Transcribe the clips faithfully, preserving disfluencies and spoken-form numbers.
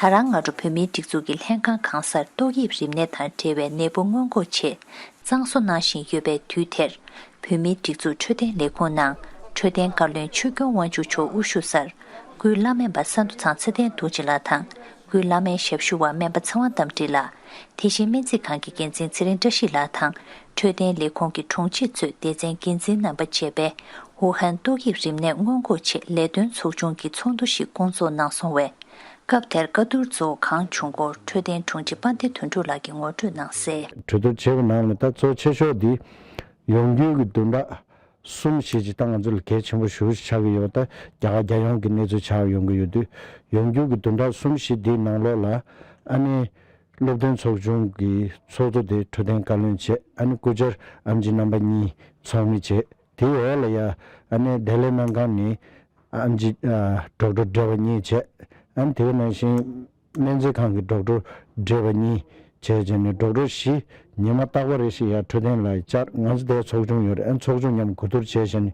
ད་རང་སྔ་དྲོ་བོད་མིའི་སྒྲིག་འཛུགས་ཀྱི་ལྷན་ཁང་གང་སར་ཏོག་དབྱིབས་རིམས་ནད་དང་འབྲེལ་བའི་ནད་འབུ་སྔོན་འགོག་ཆེད་གཙང་བཟོ་གནང་བཞིན་ཡོད་པའི་དུས་དེར། བོད་མིའི་སྒྲིག་འཛུགས་འཕྲོད་བསྟེན་ལས་ཁུངས་ནང་འཕྲོད་བསྟེན་བཀའ་བློན་ཆོས་སྐྱོང་དབང་ཕྱུག་མཆོག་དབུ་བཞུགས་སར། སྐུའི་བླ་སྨན་པ་ས་འདུ་ཚང་ཚེ་བརྟན་རྡོ་རྗེ་ལགས་དང་། སྐུའི་བླ་སྨན་ཞབས་ཞུ་བ་སྨན་པ་ཚེ་དབང་རྟ་མགྲིན་ལགས། དེ་བཞིན་སྨན་རྩིས་ཁང་གི་འགན་འཛིན་ཚེ་རིང་བཀྲ་ཤིས་ལགས་དང་། འཕྲོད་བསྟེན་ལས་ཁུངས་ཀྱི་དྲུང་ཆེ་གཙོས་སྡེ་ཚན་འགན་འཛིན་རྣམ་པ་བཅས་པས། ཝུ་ཧན་ཏོག་དབྱིབས་རིམས་ནད་སྔོན་འགོག་ཆེད་ལས་དོན་ཚོགས་ཆུང་གི་ཚོགས་འདུ་ཞིག་བསྐོང་ཚོགས་གནང་སོང་བས། སྐབས་དེར་བཀའ་བསྡུར་གཙོ་བོ་གང་བྱུང་སྐོར་འཕྲོད་བསྟེན་དྲུང་ཆེ་དཔལ་ལྡན་དོན་གྲུབ་ལགས་ཀྱིས་ངོ་སྤྲོད་གནང་གསལ། གྲོས་བསྡུར་བྱས་པའི་ནང་ནས་ད་གཙོ་ཆེ་ཤོས་འདི་ཡོང་རྒྱུ་གི་བདུན་ཕྲག་གསུམ་བཞི་ཅིག་ད་ང་ཚོ་ལ་གལ་ཆེན་པོ་ཞེ་པོ་ཞིག་ཆགས་ཀྱི་ཡོད། ད་རྒྱ་གར་རྒྱལ་ཡོངས་ཀྱི་གནས་ཚུལ་ཆགས་ཡོང་གི་ཡོད་དུས། ཡོང་རྒྱུ་གི་བདུན་ཕྲག་གསུམ་བཞི་འདིའི་ནང་ལོགས་ལ་ཨ་ནི་སློབ་སྟོན་ཚོགས་ཆུང་གི་ཚོགས་གཙོ་དེ་འཕྲོད་བསྟེན་བཀའ་བློན་བྱས། ཨ་ནི་སྐུ་བཅར་ཨམ་ཆི་རྣམ་པ་གཉིས་ཚོགས་མི་བྱས། དེའི་འོག་ལ་ཡ་ཨ་ནི་བདེ་ལེགས་སྨན་ཁང་ནས་ཨམ་ཆི་ཨ་ཌོག་ཊར་བགྲེས་པ་གཉིས་བྱས། ཨ་ནི་དེ་ནང་བཞིན་སྨན་རྩིས་ཁང་གི་ཌོག་ཊར་བགྲེས་པ་གཉིས་བྱས་བྱས་ནས་ཌོག་ཊར་བཞི་ཉི་མ་རྟག་པ་རེ་བཞིན་ཡར་འཕྲོད་བསྟེན་ལ་བཅར། ང་ཚོ་དེ་ཚོགས་ཆུང་ཡོད་རེད། ཨ་ནི་ཚོགས་ཆུང་མཉམ་གོ་བསྡུར་བྱས་བྱས་ནས།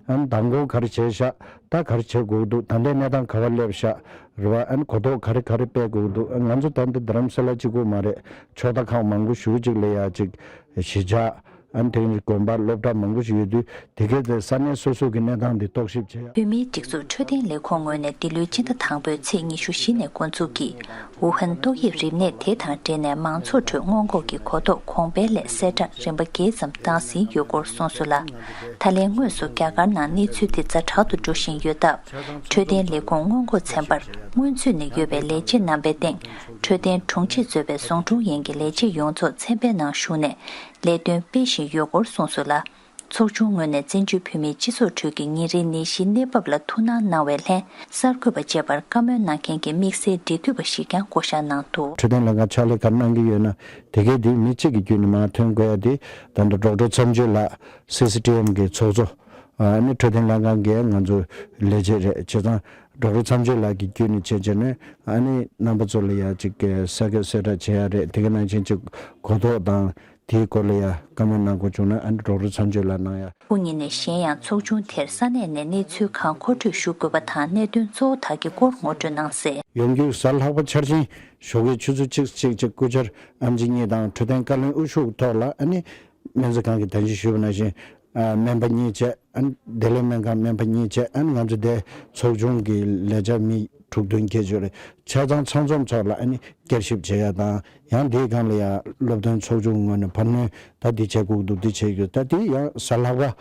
ཨ་ནི་མདང་དགོང་ག་རེ་བྱས་ཤག་ད་ག་རེ་བྱེད་དགོས་འདུག་ད་ལྟའི་གནས་སྟངས་ག་པར་སླེབས་ཤག་རེད་བ། ཨ་ནི་གོ་རྟོགས་ག་རེ་ག་རེ་སྤེལ་དགོས་འདུག་ང་ཚོ་ད་འདི་རྡ་རམ་ས་ལ་གཅིག་པུ་མ་རེད། ཕྱོགས་མཐའ་ཁག་མང་པོ་ཞེ་པོ་ཅིག་ལ་ཡ་ཅིག་གཞིས་ཆགས། ཨ་ནི་དེ་ནི་དགོན་པ་སློབ་གྲྭ་མང་པོ་ཞིག་ཡོད་དུས། དེ་གའི་ཚེ་ས་གནས་སོ་སོ་གི་གནས་སྟངས་འདི་རྟོག་ཞིབ་བྱེད་ཡ། བོད་མིའི་སྒྲིག་འཛུགས་འཕྲོད་བསྟེན་ལས་ཁུངས་ངོས་ནས་འདི་ལོའི་སྤྱི་ཟླ་དང་པོའི་ཚེས་ཉི་ཤུ་བཞི་ནས་འགོ་འཛུགས་ཀྱིས་ཝུ་ཧན་ཏོག་དབྱིབས་རིམས་ནད་དེ་དང་འབྲེལ་ནས་མང་ཚོགས་ཁྲོད་སྔོན་འགོག་གི་གོ་རྟོགས་གོང་འཕེལ་སླད་གསལ་བསྒྲགས་རིམ་པ་བརྒྱད་ཙམ་བཏང་ཟིན་ཡོད་སྐོར་གསུངས་སོང་ལ། ད་ལན་དངོས་སུ་རྒྱ་གར་ནང་གནས་ཚུལ་དེ་ཛ་དྲག་ཏུ་འགྲོ་བཞིན་ཡོད་སྟབས། འཕྲོད་བསྟེན་ལས་ཁུངས་སྔོན་འགོག་ཚན་པར་སྔོན་ཚུད་ནས་ཡོད་པའི་ལས་བྱེད་རྣམ་པའི་སྟེང་། འཕྲོད་བསྟེན་དྲུང་ཆེ་གཙོས་པའི་ཟུང་དྲུང་ཡན་གྱི་ལས་བྱེད་ཡོངས་རྫོགས་ཚན་པའི་ནང་ཞུགས་ནས། ལས་དོན་སྤེལ་བཞིན་ཡོད་སྐོར་གསུངས་སོང་ལ། ཚོགས་ཆུང་ངོས་ནས་བཙན་བྱོལ་བོད་མིའི་སྤྱི་ཚོགས་ཁྲོད་ཀྱི་ཉིན་རེའི་ནད་གཞིའི་གནས་བབ་ལ་ཐུགས་སྣང་གནང་བའི་ལྷན། གསར་འགོད་པ་བཅས་པར་བཀའ་མོལ་གནང་མཁན་གྱི་དམིགས་བསལ་འབྲེལ་མཐུད་པ་ཞིག་ཀྱང་བསྐོ་བཞག་གནང་འདུག་འཕྲོད་བསྟེན་ལྷན་ཁང་ཕྱག་ལས་ག་རེ་གནང་གི་ཡོད་ན། དེ་གའི་དེ་མི་གཅིག་གི་བརྒྱུད་ནས་མར་ཐོན་དགོས་ཡ་དེ། ད་ལྟ་ཌོག་ཊར་མཚམས་གཅོད་ལགས། སི་སི་ཊི་ཨེམ་གི་ཚོགས་གཙོ། ཨ་ནི་འཕྲོད་བསྟེན་ལྷན་ཁང་གི་ང་ཚོ་ལས་བྱེད་རེད། བྱས་ཙང་ཌོག་ཊར་མཚམས་གཅོད་ལགས་ཀྱི་བརྒྱུད་ནས་བྱས་བྱས་ནས། ཨ་ནི་རྣམ་པ་ཚོ་ལ་ཡ་ཅིག་གསལ་བཀོད་གསལ་བསྒྲགས་བྱེད་ཡ་རེད། དེ་ག་ནང་བཞིན་ཅིག་གོ་རྟོགས་དང་། དེའི་སྐོར་ལ་ཡ་བཀའ་མོལ་གནང་དགོས་བྱུང་ན། ཨ་ནི་ཌོག་ཊར་མཚམས་གཅོད་ལགས་གནང་ཡ། སྐུ་ཉིད་ནས་གཞན་ཡང་ཚོགས་ཆུང་དེར་ས་གནས་ནས་གནས་ཚུལ་གང་མཁོ་སྤྲོད་ཞུ་དགོས་པ་དང་། གནད་དོན་གཙོ་བོ་དག་གི་སྐོར་ངོ་སྤྲོད་གནང་གསལ། ཡོང་རྒྱུ་གཟའ་ལྷག་པ་འཆར་ཅན་ཞོགས་ཀའི་ཆུ་ཚོད་གཅིག་གཅིག་གཅིག་སྐུ་བཅར་ཨམ་ཆི་གཉིས་དང་། འཕྲོད་བསྟེན་བཀའ་བློན་དབུ་བཞུགས་ཐོག་ལ། ཨ་ནི་སྨན་རྩིས་ཁང་གི་ད་གིན་ཞུས་པ་ནང་བཞིན། ཨ་སྨན་པ་གཉིས་བྱས། ཨ་ནི་བདེ་ལེགས་སྨན་ཁང་སྨན་པ་གཉིས་བྱས། ཨ་ནི་ང་ཚོ་དེ་ཚོགས་ཆུང་གི་ལས་བྱ་མི་དྲུག་བདུན་བརྒྱད་ཅུ་རེད། ཆ་ཚང་ཚང་འཛོམས་ཐོག་ལ་ཨ་ནི་བསྐྱར་ཞིབ་བྱེད་ཡ་དང་། ཡང་དེའི་སྒང་ལ་ཡ་སློབ་སྟོན་ཚོགས་ཆུང་ངོས་ནས་བར་སྣོན་ད་འདི་བྱེད་དགོས་འདུག་འདི་བྱེད་དགོས། ད་དེ་ཡང་གཟའ་ལྷག་པ་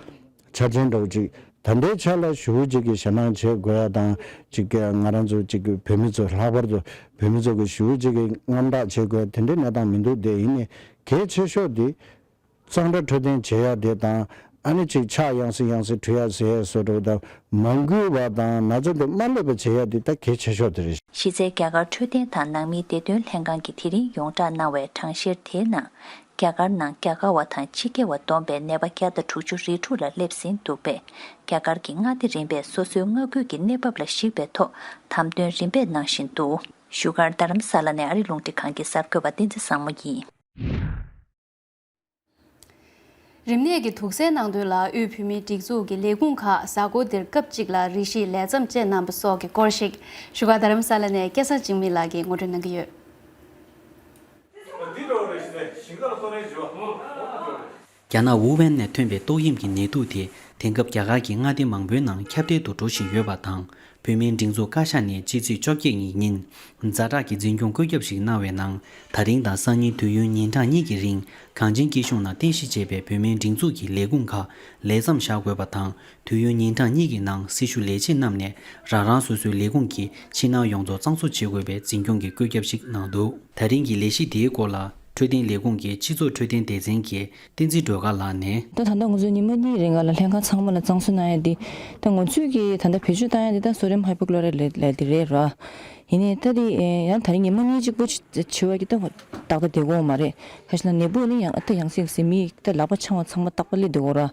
འཆར་ཅན་འདྲ་བོ་ཅིག་ད་ལྟའི་ཆ་ལ་ཞེ་པོ་ཅིག་གི་ཞེད་སྣང་བྱེད་དགོས་ཡ་དང་། ཅིག་གི་ང་རང་ཚོ་ཅིག་གི་བོད་མི་ཚོ། ལྷག་པར་དུ་བོད་མི་ཚོ་གི་ཞེ་པོ་ཅིག་གི་དངངས་སྐྲག་བྱེད་དགོས་ཡ་དེ་འདྲའི་གནས་སྟངས་མི་འདུག་དེ་ཡིན་ནའི་གལ་ཆེ་ཤོས་དེ། གཙང་སྦྲ་འཕྲོད་བསྟེན་བྱེད་ཡ་དེ་དང་། ཨ་ནི་ཅིག་ཕྱག་ཡང་སེ་ཡང་སེ་འཁྲུད་ཡ་ཟེར་ཡ་བཟོ་འདྲ་བོ་དང་། མ་འགུལ་བ་དང་ན་ཚ་དེ་མ་སླེབས་པ་བྱེད་ཡ་དེ་ད་གལ་ཆེ་ཤོས་དེ་རེད། གཞི་རྩའི་རྒྱ་གར་འཕྲོད་བསྟེན་དང་ནང་མིའི་བདེ་དོན་ལྷན་ཁང་གིས་དེ་རིང་ཡོངས་བསྒྲགས་གནང་བའི་གྲངས་བཤེར་དེའི་ནང་། རྒྱ་གར་ནང་རྒྱ་གར་བ་དང་ཕྱི་རྒྱལ་བ་བསྡོམས་པའི་ནད་པ་བརྒྱ་དང་དྲུག་ཅུ་རེ་དྲུག་ལ་སླེབས་ཟིན་འདུག་པས། རྒྱ་གར་གྱི་མངའ་སྡེ་རིམ་པས་སོ་སོའི་མངའ་ཁུལ་གྱི་གནས་བབ་ལ་གཞིགས་པའི་ཐོག་དམ་དོན་རིམ་པས་གནང་བཞིན་འདུག་བཞུགས་སྒར་རྡ་རམ་ས་ལ་ནས་ཨ་རི་རླུང་འཕྲིན་ཁང་གི་གསར་འགོད་པ་བསྟན་འཛིན་བཟང་མོ་ཡིན། རིམས་ནད་ཀྱི་དུག་སེལ་གནང་དོན་ལ་དབུས་བོད་མིའི་སྒྲིག་འཛུགས་ཀྱི་ལས་ཁུངས་ཁག་གཟའ་འཁོར་འདིར་སྐབས་གཅིག་ལ་རེ་ཞིག་ལས་མཚམས་བཅད་གནང་བ་སོགས་ཀྱི་སྐོར་ཞིག་བཞུགས་སྒར་རྡ་རམ་ས་ལ་ནས་སྐལ་བཟང་འཇིགས་མེད་ལགས་ཀྱིས་ངོ་སྤྲོད་གནང་གི་ཡོད། རྒྱ་ནག་ཝུ་ཝན་ནས་ཐོན་པའི་ཏོག་དབྱིབས་ཀྱི་ནད་དུག་དེ་དེང་སྐབས་རྒྱ་གར་གྱི་མངའ་སྡེ་མང་པོའི་ནང་ཁྱབ་གདལ་དུ་འགྲོ་བཞིན་ཡོད་པ་དང་། བོད་མིའི་སྒྲིག་འཛུགས་བཀའ་ཤག་ནས་ཕྱི་ཚེས་བཅོ་བརྒྱད་ཉིན་ཛ་དྲག་གི་འཛིན་སྐྱོང་བཀོད་ཁྱབ་ཞིག་གནང་བའི་ནང་། ད་རིང་དང་སང་ཉིན་དུས་ཡུན་ཉིན་གྲངས་གཉིས་ཀྱི་རིང་གངས་ཅན་སྐྱིད་གཤོངས་ནང་རྟེན་གཞི་བྱས་པའི་བོད་མིའི་སྒྲིག་འཛུགས་ཀྱི་ལས་ཁུངས་ཁག་ལས་མཚམས་བཞག་དགོས་པ་དང་། དུས་ཡུན་ཉིན་གྲངས་གཉིས་ཀྱི་ནང་སྲི་ཞུ་ལས་བྱེད་རྣམས་ནས་རང་རང་སོ་སོའི་ལས་ཁུངས་ཀྱི་ཕྱི་ནང་ཡོངས་རྫོགས་གཙང་བཟོ་བྱེད་དགོས་པའི་འཛིན་སྐྱོང་གི་བཀོད་ཁྱབ་ཞིག་གནང་འདུག་ད་རིང་གི་ལས་གཞི་དེའི་སྐོར་ལ་འཕྲོད་བསྟེན་ལས་ཁུངས་ཀྱི་སྤྱི་ཚོགས་འཕྲོད་བསྟེན་སྡེ་ཚན་གྱི་བསྟན་འཛིན་སྒྲོལ་དཀར་ལགས་ནས། ད་ད་ལྟ་ང་ཚོ་ཉི་མ་གཉིས་རིང་ག་ལ་ལྷན་ཁང་ཚང་མ་ལ་གཙང་བཟོ་གནང་ཡ་འདི། ད་ང་ཚོས་ཀྱི་ད་ལྟ་བེད་སྤྱོད་བཏང་ཡ་འདི་ད་སོ་ཌི་ཡམ་ཧའི་པོ་ཀློ་རའི་ཌི་ལབ་ཡ་འདི་རེད་ར། ཡིན་ནའི་ད་འདི་ཡང་ད་རིང་ཉི་མ་གཉིས་གཅིག་པོ་བྱེད་པ་གི་ད་ཏག་ཏག་བསྡད་ཀྱི་ཡོད་མ་རེད། ཁ་ཤས་ལ་ནད་འབུ་ནི་ཡང་ད་ཡང་སེ་ཡང་སེ་མི་ད་ལག་པ་འཆང་བ་ཚང་མ་རྟག་པར་སླེབས་བསྡད་ཀྱི་ཡོད་ར།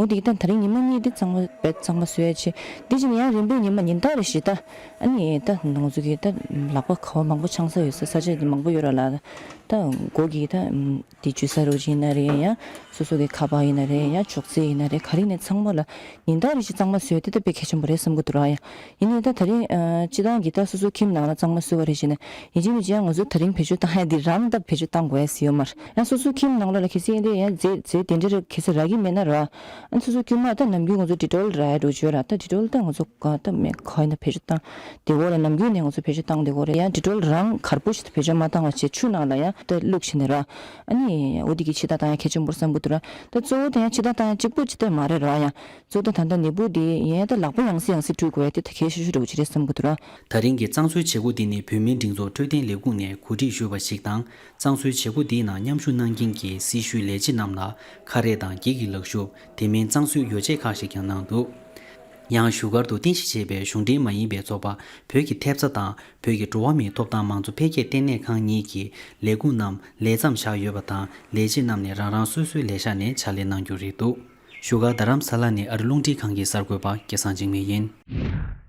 འོ་འདི་གི་ད་ད་རིང་ཉི་མ་གཉིས་འདི་གཙང་མ་རྦད་གཙང་མ་བཟོ་ཡ་བྱེད། འདི་བྱས་ནས་ཡང་རིམ་པས་ཉི་མ་ཉིན་ལྟར་རེ་བཞིན་ད། ཨ་ནི་ད་ང་ཚོ་གི་ད་ལག་པ་ག་བ་མང་པོ་འཆང་ས་ཡོད་ས་ས་ཆ་འདི་མང་པོ་ཡོད་ར་ལ། ད་མགོ་གི་ད་འདི་འཇུ་ས་རུ་ཡིན་ན་རེད། ཡང་སོ་སོ་གི་ཁ་པར་ཡིན་ན་རེད། ཡང་ཅོག་ཙེ་ཡིན་ན་རེད། ག་རེ་ཡིན་ནའི་ཚང་མ་ལ་ཉིན་ལྟར་རེ་བཞིན་གཙང་མ་བཟོ་ཡ་དེ་ད་དཔེ་གལ་ཆེན་པོ་རེད་བསམ་གྱི་འདུག་ར། ཡང་ཡིན་ནའི་ད་ད་རིང་སྤྱི་བཏང་གི་ད་སོ་སོ་ཁྱིམ་ ནང་ལ་གཙང་མ་བཟོས་པ་རེད་བྱས་ནས་ཡིན་གཅིག་མིན་གཅིག་ཡང་ང་ཚོ་ད་རིང་བེད་སྤྱོད་བཏང་ཡ་འདི་རང་ད་བེད་སྤྱོད་བཏང་དགོས་ཡ་ཟེར་ཡོད་མ་རེད། ཡང་སོ་སོའི་ཁྱིམ་ནང་ལོགས་ལ་གལ་སྲིད་ཡིན་དེ་ཡང་རྫས་རྫས་དེ་འདྲ་ར་གལ་སྲིད་རག་གི་མེད་ན་ར། ཨ་སོ་སོ་དཀྱུས་མ་ད་ནམ་རྒྱུན་ང་ཚོ་ཌི་ཊོལ་ར་ཡ་འགྲོ་བརྗོད་ར། ད་ཌི་ཊོལ་ད་ང་ཚོ་ག་ད་མེད་ག་ཡིན་ན་བེད་སྤྱོད་བཏང་བསྡད་ཡོད་རེད། ནམ་རྒྱུན་ནས་ང་ཚོ་བེད་སྤྱོད་བཏང་བསྡད་ཡོད་རེད། ཡང་ཌི་ཊོལ་རང་གར་པོ་ཞིག་ད་བེད་སྤྱོད་མ་བཏང་བ་བྱས་ཆུ་ནང་ལ་ཡང་ད་བླུགས་བྱས་ནས་ར། ཨ་ནི་འོ་དེ་གི་ཕྱི་ཐག་བཏང་ཡ་གལ་ཆེན་པོ་རེད་བསམ་གི་འདུག་ར། ད་གཙོ་བོ་ད་ཡང་ཕྱི་ཐག་བཏང་ཡ་གཅིག་པོ་ཅིག་ད་མ་རེད་ར། ཡང་གཙོ་བོ་ད་ད་ལྟ་ནད་འབུ་དེ་ཡིན་ཡང་ད་ལག་པ་ཡང་སེ་ཡང་སེ་བཀྲུ་དགོས་ཡ་དེ་ད་གལ་ཆེ་ཤོས་འདྲ་བོ་ཅིག་རེད་བསམ་གི་འདུག་ར། ད་རིང་གི་གཙང་བཟོའི་བྱེད་སྒོ་འདི་ནི་བོད་མིའི་སྒྲིག་འཛུགས་འཕྲོད་བསྟེན་ལས་ཁུངས་ནས་གོ་སྒྲིག་ཞུས་པ་ཞིག་དང་། གཙང་བཟོའི་བྱེད་སྒོ་འདིའི་ནང་མཉམ་ཞུགས་གནང་མཁན་གྱི་སྲི་ཞུའི་ལས་བྱེད་རྣམས་ལ་ཁ་རས་དང་འགྱིག་གི་ལག་ཤུབས། དེ་མིན་གཙང་བཟོའི་ཡོ་བྱད་ཁག་ཞིག་ཀྱང་གནང་འདུག། ཡང་བཞུགས་སྒར་དུ་རྟེན་གཞི་བྱས་པའི་གཞུང་འབྲེལ་མ་ཡིན་པའི་ཚོགས་པ་བོད་ཀྱི་ཐེབས་རྩ་དང་བོད་ཀྱི་འགྲོ་བ་མིའི་ཐོབ་ཐང་མང་གཙོ་འཕེལ་རྒྱས་ལྟེ་གནས་ཁང་གཉིས་ཀྱི་ལས་ཁུངས་རྣམས་ལས་མཚམས་བཞག་ཡོད་པ་དང་། ལས་བྱེད་རྣམས་ནི་རང་རང་སོ་སོའི་ལས་ཤག་ནས་ཕྱག་ལས་གནང་རྒྱུ་རེད་འདུག། བཞུགས་སྒར་རྡ་རམ་ས་ལ་ནས་ཨ་རི་རླུང་འཕྲིན་ཁང་གི་གསར་འགོད་པ་སྐལ་བཟང་འཇིགས་མེད་ཡིན།